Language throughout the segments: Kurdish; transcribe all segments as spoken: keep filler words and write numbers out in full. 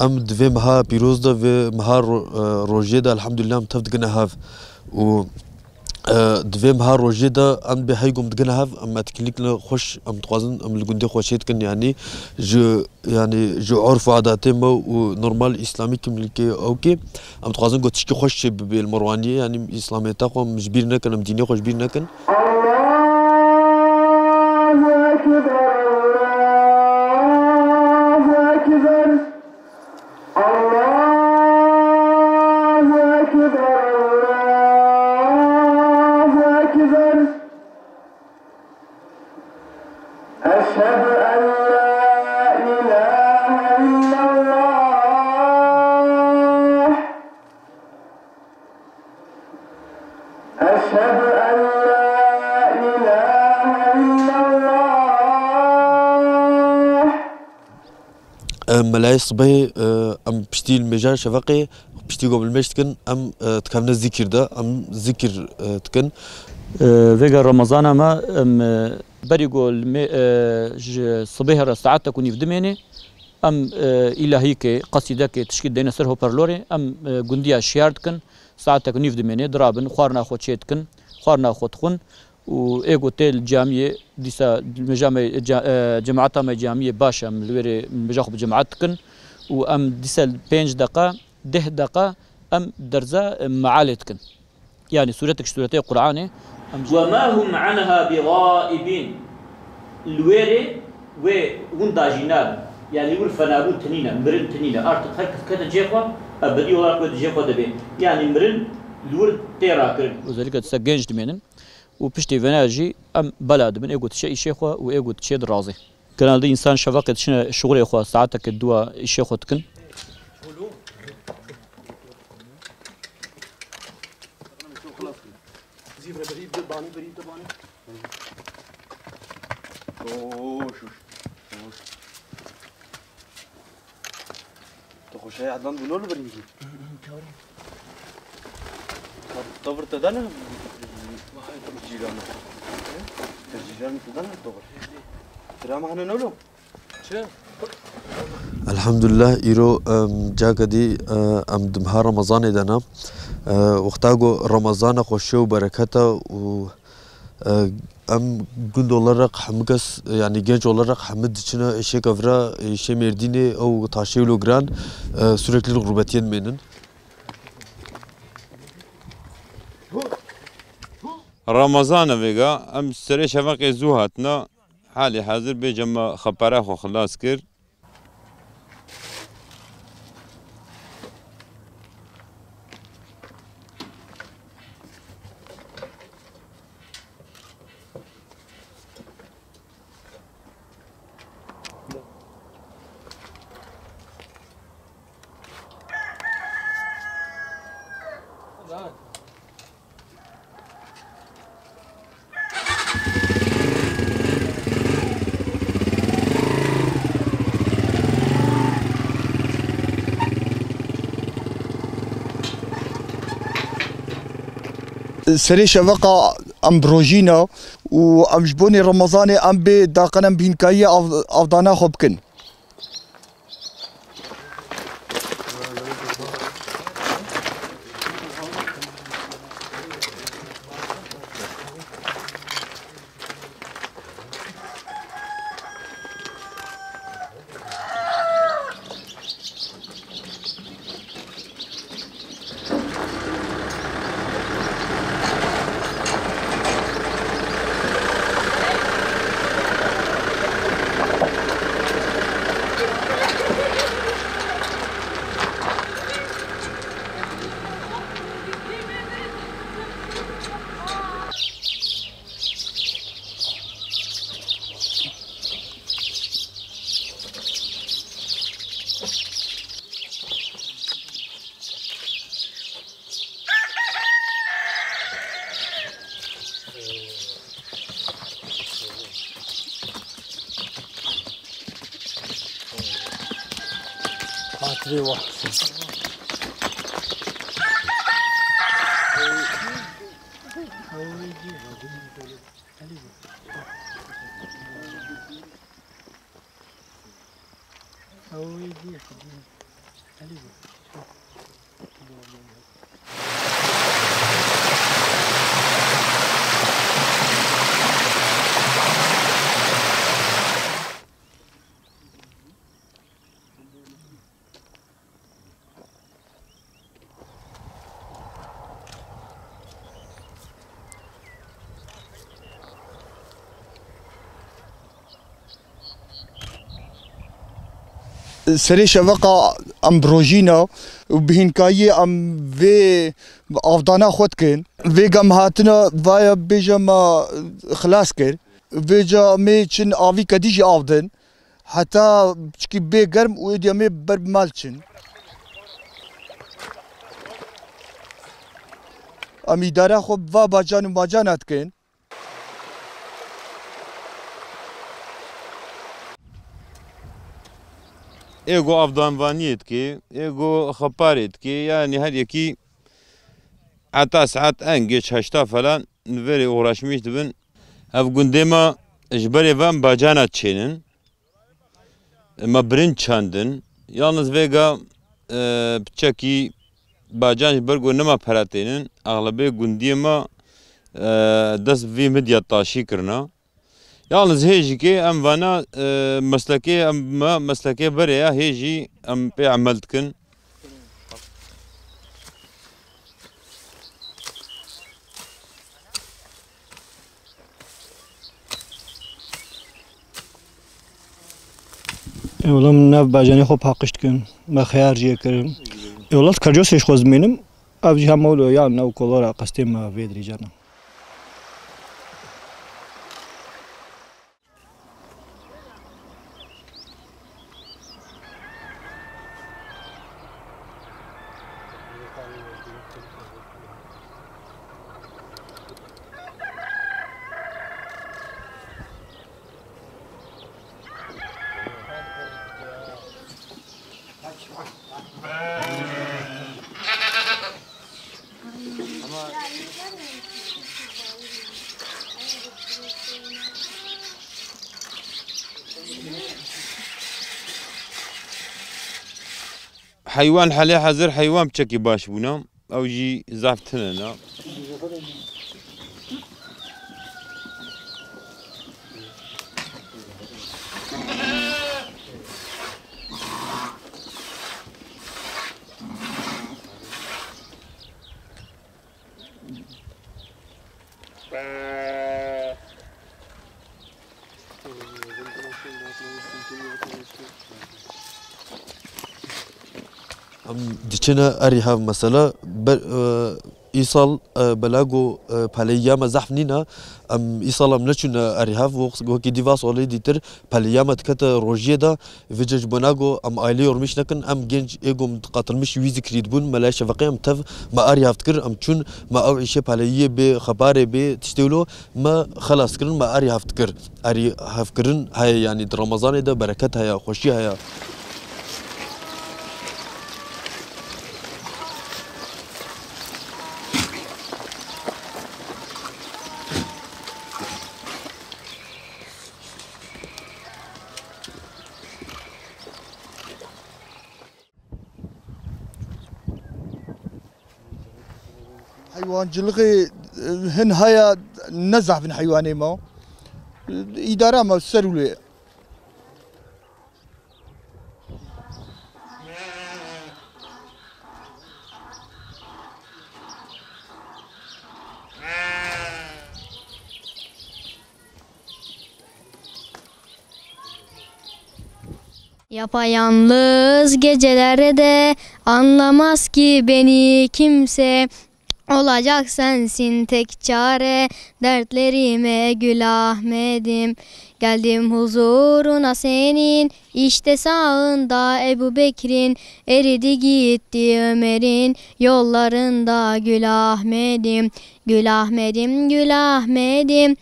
Em di vê meha pîroz de, vê meha ro-, e, rojê de elhamdulillah em tev digine hev. Û, e, di vê meha rojê de em bê hey gom digine hev, em etkinlîkine xweş, em dixwazin em li gundê xwe çê dikin, yanî ji, yanî ji urf û adatê me û normal îslamî kimlîkê ewkê, em dixwazin ku tişkî xweş çê bibê li me wan yê, yanî îslamiyeta xwe em ji bîr nekin, em dînê xwe ji bîr nekin. Allahu Ekber, Allahu Ekber. Allahu Ekber, Allahu Ekber. Eşhedü en la ilahe illallah. Eşhedü en la ilahe illallah. E, melayê sibehê, e, em piştî li mêja şeveqê, piştî ku em li mêj dikin, em, e, dikevine zikir de, em zikir, e, dikin. E, vêga Remezana me, em, e, berî ku li mê-, e, ji sibehê re saetek û nîv dimênê, em, e, îlahîkê, qesîdekê, tişkî dêne ser hoparlorê, em, e, gundiya şiyar dikin, saetek û nîv dimênê, dirabin, xwarina xwe çê dikin, xwarina xwe dixwin û ê ku tê li camiyê, dîsa mêja me, ca-, e, cemaeta me camiyê baş e, em li wêrê mêja xwe bi cemaet dikin û em dîsa pênc deqa, deh deqa em derza, e, mealê dikin. Yanî sûretek ji sûretê Qur'anê em jî وما هم عنها بغائبين. Li wêrê wê winda jî nabin. Yanî wir fena bûn tinîne, mirin tinîne. Artık her kes kete cihê xwe, ebedî olarak wê di cihê xwe de bê. Yanî mirin li wir tê rakirin. Özellikle dîsa genç dimênin û piştî vêna jî em bela dibin, ê ku diçe îşê xwe û ê ku diçe dirazê. Genelde însan şeveqê diçine şixulê xwe, saeteke dua îşê xwe dikin. Tu xweşe Ednan bû nol birî. Tavir te dane? Cîran. Te cîran te dane tavir? Tira me hene nolo? Çi? Elhamdulillah, îro, em, cake dî, e, em di meha Remezanê de ne. E, wexta ku Remezana xweşe û berekete û, e, em gund olarak hemû kes, yanî genç olarak hemû diçine êşêka vira, êşê Mêrdînê ew taşê wilo giran, e, sürekli li gurbetiyê dimênin. Remezan e vêga, em serê şeveqê zû hatine. Halê hazir bêje me xepera xwe xilas kir. Serê şeveqa em bi rojî ne û em ji bonê Remezanê em bê daqin em bînkayiyê av-, avdana xwe bikin. Xatirê we. Serê şeveqa em bi rojî ne û bi hînkayiyê em vê avdana xwe dikin. Vêga em hatine vaya bêje me xilas kir. Vêca em ê çin avî kedî jî avdin. Heta çikî bê germ û êdî em ê ber bi mal çin. Em îdara xwe bi va bacan û macana dikin. Ê go avdanvaniyê dikê, ê go xeparê dikê, yanî her yekî heta saet en geç heşta falan li vêrê uğraşmış dibin. Ev gundê me ji berê ve em bacana çênin. Me birinc çandin. Yalnız vêga, e, piçekî bacan ji ber ku nema pere tênin, exlebê gundiyê me, e, dest vî midya taşî kirina. Yalnız hê jî kê em vana, e, meslekê em, me meslekê berê ya, hê jî em pê emel dikin. Ê wela min nav bacanê xwe paqij dikin. Me xeyar jê kirin. Ê wela kercosê ji xwe zimênim. Ev jî hema wilo ya nav kolora qestê me vê dirêjana. Heywan helê hezir heywan piçekî baş bûna. Ew jî zaf tune ne. Em diçine erî hev mesela, ber-, e, îsal, e, belago, e, peleyiya me zehf nîne. Em îsal em neçûne erî hev, wek-, wekî dî va solê dîtir peleyiya me dikete rojiyê de. Vêca ji bona ku em ailê yormîş nekin, em genc ê ku em diqatilmiş wî zikrî dibûn, me lay şefeqê em tev me erî hev dikir, em çûn me ew îşê peleyiyê bê, xebarê bê, tiştê wilo me xelas kirin, me erî hev dikir. Erî hevkirin heye, yanî di Remezanê de bereket heye, xweşî heye. Heywancilixê, e, hin haya ne zehf in heywanê me. Îdara me ser wê. Yapayalnız gecelerde anlamaz ki beni kimse. Olacak sensin tek çare dertlerime Gül Ahmet'im. Geldim huzuruna senin, işte sağında Ebu Bekir'in, eridi gitti Ömer'in yollarında Gül Ahmet'im. Gül Ahmet'im, Gül Ahmet'im.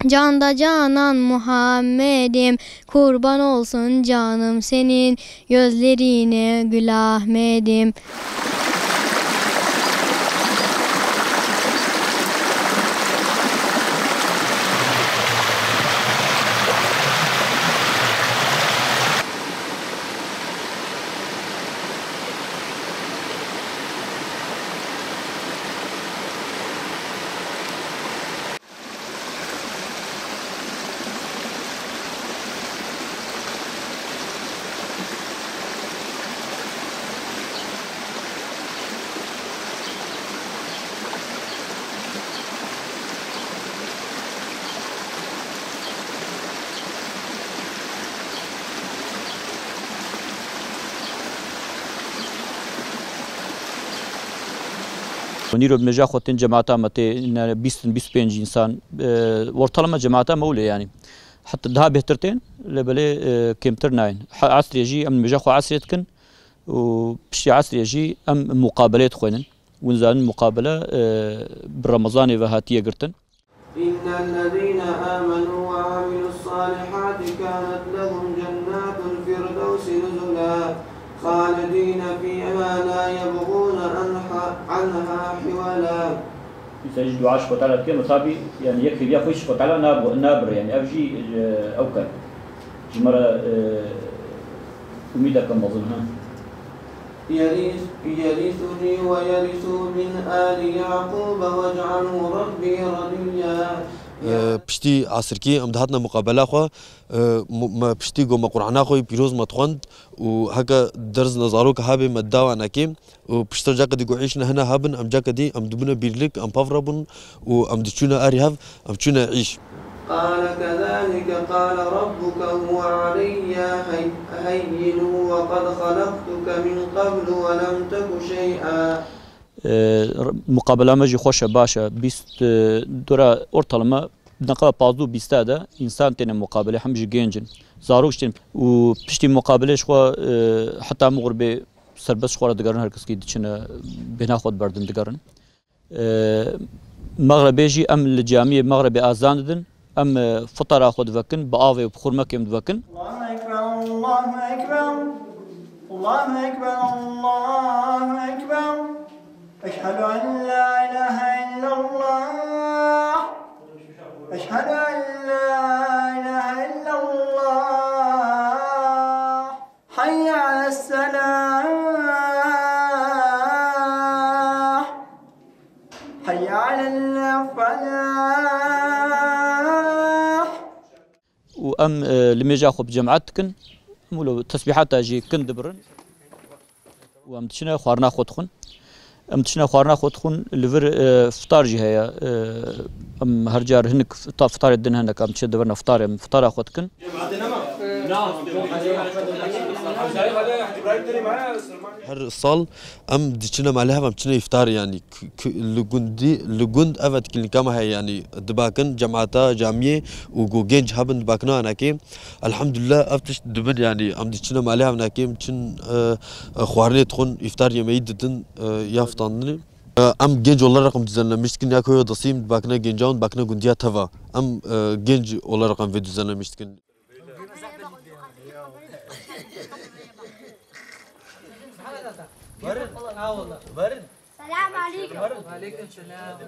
Canda canan Muhammed'im, kurban olsun canım senin gözlerine Gül Ahmet'im. Nîro bi mêja xwe tên cemaata me tê, ne, bîst in, bîst û pênc însan. E, ortalama cemaata me wile yanî. Heta daha bêhtir tên, lê belê, e, kêmtir nayên. Ha, esrê jî em mêja xwe esrê dikin û piştî esrê jî em muqabelê dixwînin. Hûn zanin muqabele, e, bi Remezanê ve hatiye girtin. إن الذين آمنوا وعملوا الصالحات كانت لهم جنات الفردوس نزلا خالدين فيها لا يبغون عنها، عنها حولا. Îsa jî dua ji Xwedê re dike, tabî, yani, yek hêviya xwe ji Xwedê re nab-, nabire, yani, ev jî, e, ew ke ji me re, e, umîdeke mezin, ha. يرث-، يرثني ويرث من آل يعقوب واجعله رب رضيا. E, piştî asirkî em dihatine muqabela xwe, e, mu-, me piştî ku me Qur'ana xwe yê pîroz me dixwend û heke derz ne zarok hebê me dawa nekêm û piştre cake dî ku îş ne hene hebin, em cake dî em dibûne bîrlik, em pav re bûn û em diçûne erê hev, em çûne îş. قال كذلك قال ربك هو علي هي-، هين وقد خلقتك من قبل ولم تك شيئا. E, muqabela me jî xweş e, baş e. Bîst, e, dora ortalama neqeba pazdû bîsta de însan têne muqabelê, hem jî gênc in. Zarok jî tên û piştî muqabelê ji xwe, e, heta mixribê serbest ji xwe re digerin, her keskî diçine bêhna xwe diberdin digerin. E, mexrebê jî em li camiyê mexrebê azan didin. Em, e, fitara xwe divekin, bi avê û bi xurmekê em divekin. الله أكبر، الله أكبر، الله أكبر، الله أكبر. أشهد أن لا إله إلا الله. أشهد أن لا إله إلا الله. حي على الصلاة. حي على الفلاح. û em, e, li mêja xwe bi cemaet dikin. Em wilo tesbîhata jî kin dibirin. Û em diçine xwarina xwe dixwin. Em diçine xwarina xwe dixwin. Li vir, e, fitar jî heye. E, em her car hinek fita-, fitarê din hene, em diçine di vir ne fitarê, em fitara xwe dikin. Her sal em diçine malê hev, em çine îftar, yanî k-, k-, li gundî, li gund ev etkinlîka me heye, yanî dibakin cemaeta camiyê û ku genc hebin dibakine anakê. Elhamdulillah, ev tişt dibin, yanî em diçine malê hev nakê, em çin, e, e, xwarinê dixwin, îftar yemeyî didin, e, ya fitandinê. E, em genç olarak em düzenlemiştik, ya koya dasîm dibakine gencan, dibakine gundiya teva. Em, e, genç olarak em vê düzenlemiştik. Selam aleyküm. Aleyküm selam.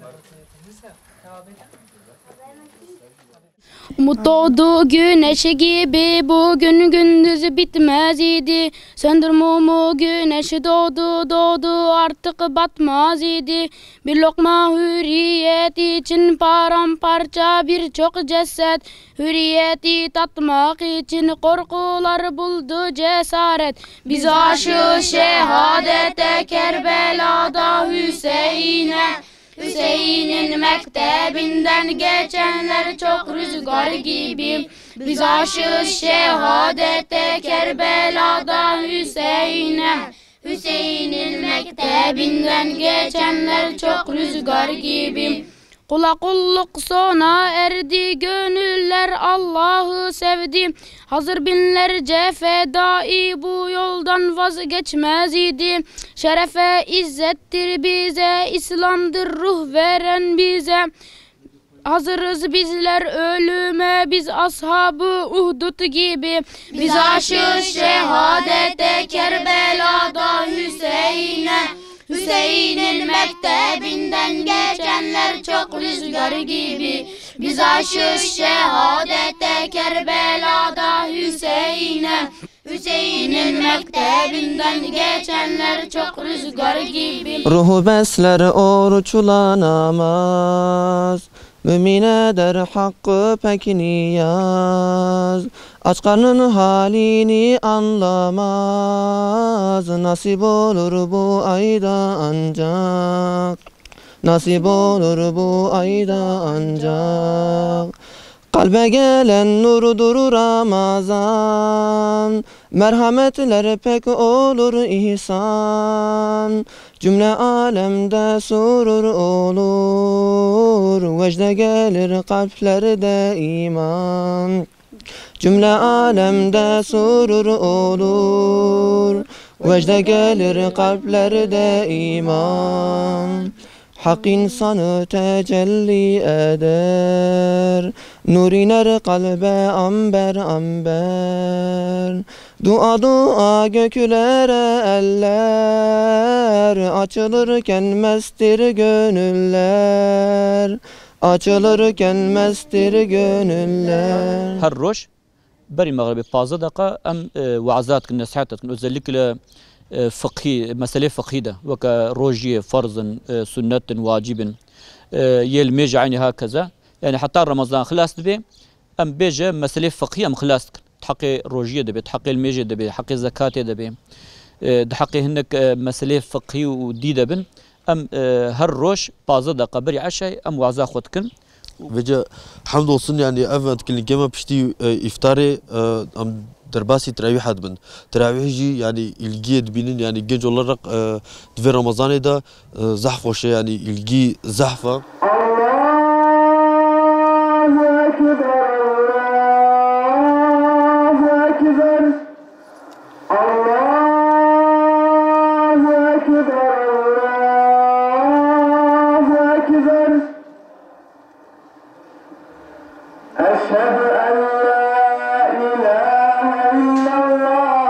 Umut doğdu güneş gibi, bugün gündüz bitmez idi. Söndür mumu, güneş doğdu, doğdu, artık batmaz idi. Bir lokma hürriyet için paramparça birçok ceset. Hürriyeti tatmak için korkular buldu cesaret. Biz aşığız şehadete, Kerbela'da Hüseyin'e. Hüseyin'in mektebinden geçenler çok rüzgar gibi. Biz aşığız şehadete, Kerbela'da Hüseyin'e. Hüseyin'in mektebinden geçenler çok rüzgar gibi. Kula kulluk sona erdi, gönüller Allah'ı sevdi. Hazır binlerce fedai bu yoldan vazgeçmez idi. Şerefe izzettir bize, İslam'dır ruh veren bize. Hazırız bizler ölüme, biz ashabı Uhdud gibi. Biz aşığız şehadete, Kerbela'da Hüseyin'e. Hüseyin'in mektebinden geçenler çok rüzgar gibi. Biz aşığız şehadete, Kerbela'da Hüseyin'e. Hüseyin'in mektebinden geçenler çok rüzgar gibi. Ruhu besler oruçla namaz, mümin eder hakkı pek niyaz. Aç karnın halini anlamaz, nasip olur bu ayda ancak. Nasip olur bu ayda ancak. Kalbe gelen nurdur Ramazan, merhametler pek olur ihsan. Cümle alemde surur olur, vecde gelir kalplerde iman. Cümle alemde surur olur, vecde gelir kalplerde iman. Hak insanı tecelli eder, nur iner kalbe amber amber. Dua dua göklere eller, açılırken mestir gönüller. Açılırken mestir gönüller. Her roj berî mexribê pazdeh deqa em, e, we'za dikin, nesihet dikin. Özellikle, e, fiqhî, meselê fiqhî de, weke rojiyê ferz in, e, sunnet in, wacib in, e, yê li mêjê eynî hakeza. Yani heta Remezan xilas dibe, em bêje meselê fiqhî em xilas dikin. Di heqê rojiyê de be, di heqê li mêjê de be, heqê zekatê de be, e, di heqê hinek, e, meselê fiqhî û dî de bin. Em, e, her roj pazdeh deqa berî eşay em waza xwe dikin. Vêce hemd olsun, yani ev etkinlikê me piştî, e, îftarê, e, em derbasî terawîha dibin. Terawîh jî yani îlgiyê dibînin, yani genç olarak, e, di vê Remezanê de, e, zehf xweş e, yani îlgî zehf e. Allahu Ekber, Allahu Ekber. Allahu Ekber, Allahu Ekber. Eşhedü en la ilahe illallah.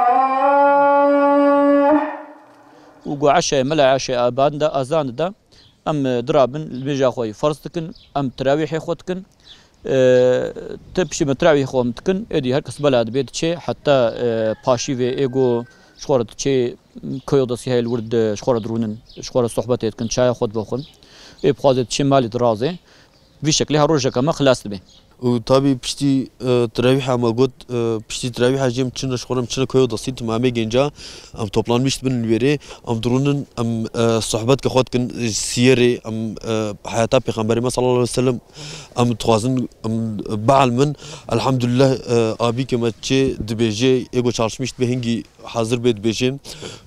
Û go eşe, mela eşe aban de, azan de, em, e, dirabin, li mêja xwe yî ferz dikin, em terawîhê xwe dikin. E, te piştî me terawîhê xwe em dikin, êdî her kes bela dibe diçe, heta, e, paşî vê ê go ji xwe re diçe, koyo destî heye li wir di, ji xwe re dirûnin, ji xwe re sohbetê dikin, çaya xwe dibe xwin. Ê bixwaze diçe malê dirazê. Vî şeklê her rojeke me xilas dibe. Û tabî piştî, e, terawîha me got, e, piştî terawîha jî em çin re ji xwe re em çin re koyo destî, timamê genca, em toplanmiş dibin li wêrê, em dirûnin, em, e, sohbetke xwe dikin, e, siyerê, em, e, heyata Pêxemberê me sallallahu aleyhi ve sellem, em dixwazin, em bielmin. Elhamdulillah, e, abîkê me çê dibêje, ê go çalışmiş dibe hingî hazir bê dibêje.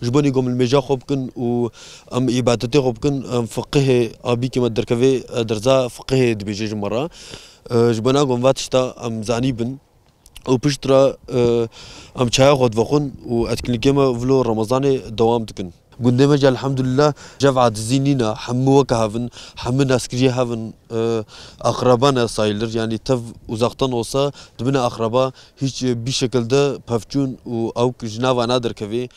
Ji bo nî go em li mêja xwe bikin û em îbadetê xwe bikin, em fiqihê abîkê me derkevê, e, derza fiqihê dibêje ji me re. E, ji bo nî go em va tişta em zanî bin. Û pişt re, e, em çaya xwe divexwin û etkinlikê me vilo Remezanê dewam dikin. Gundê me jî elhamdulillah cev acizî nîne, hemû weke hev in, hemû naskiriyê hev in, e, aqreba ne sayılır, yani tev uzaktan olsa dibine aqreba, hiç, e, bir şekilde pevçûn û ewk ji nava naderkevê.